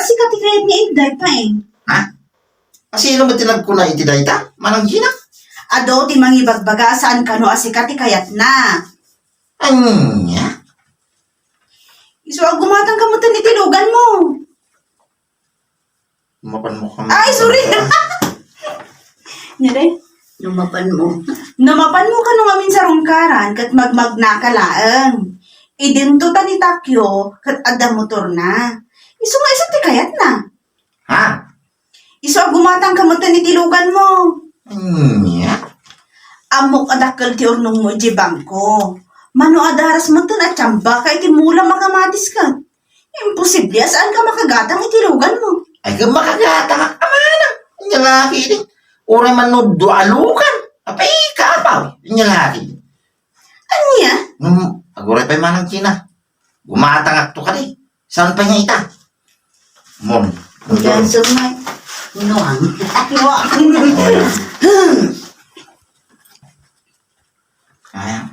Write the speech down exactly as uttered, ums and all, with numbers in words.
Sika ti kayat ni Inday pa eh. Ha? Asino met ti nagkuna iti dayta, Manang Gina? Adu ti mangibagbaga saan kano a sika ti kayatna. Ania? Isu a gumatang ka met iti lugan mo. Mapan mo kami. Ay, sorry. Nia dayta. Numapan mo. Numapan mo kano ngamin sa rungkaran, ket magmagnaka laeng. Idinto ta ni Takyo, ket adda motorna. Isu nga isu ti kayatna. Ha? Isu a gumatang ka met iti lugan mo. Ania? Ammok a dakkel ti urnong mo iti bangko. Mano a daras met a tiamba ka iti mula makamatis ka. Imposible a saan ka makagatang iti lugan mo. Ay, ka makagatang ak, amana. Ania la ketdi? Uray man no dua a lugan. Apay, kapaw. Ania la ketdi? Ania? Hmm, aguray pay Manang Gina. Gumatang akto kadi. Saan pay nga ita? Mon. Diyan sumay. Nuang. Nuang. Ay, ah.